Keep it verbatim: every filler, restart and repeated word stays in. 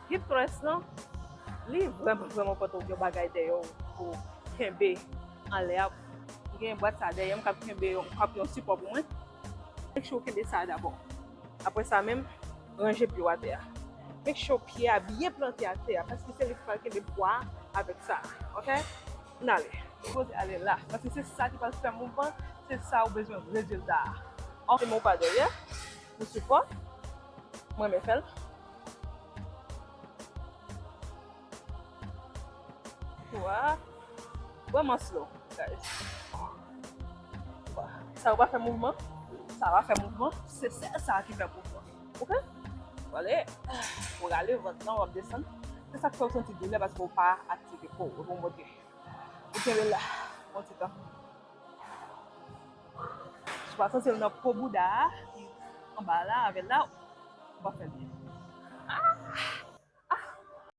Hip thrust lan, li vrèman, vrèman pote yon bagay dèyè w pou kenbe anlè a. M gen bwat sa dèyè m k ap kenbe yon, k ap yon sipò pou mwen. Make sure w kenbe sa a dabò. Apre sa menm, ranje pye w atè a. Make sure pye a byen plante atè a, paske se li ki pral kenbe pwa a avèk sa a. Oke? N ale. Poze ale la, paske se sa ki pral fè mouvman, se sa ou bezwen rezilta a. Oke, men w pa dèyè, pou sipò. Mwen renmen fè l. Wa. Vrèman slow, guys. Wa. Sa yo pa fè mouvman, sa pa fè mouvman, se sèl sa ki fè mouvman. Oke? W ale, w rale vant lan, w ap desann. Se sa k fè w santi doulè, paske w pa aktive kò w, w pa monte. Ou kenbe la, yon ti tan. Si w pa santi l nan po bouda a, ki anba la, avè la, ou pa fè l byen. Ah!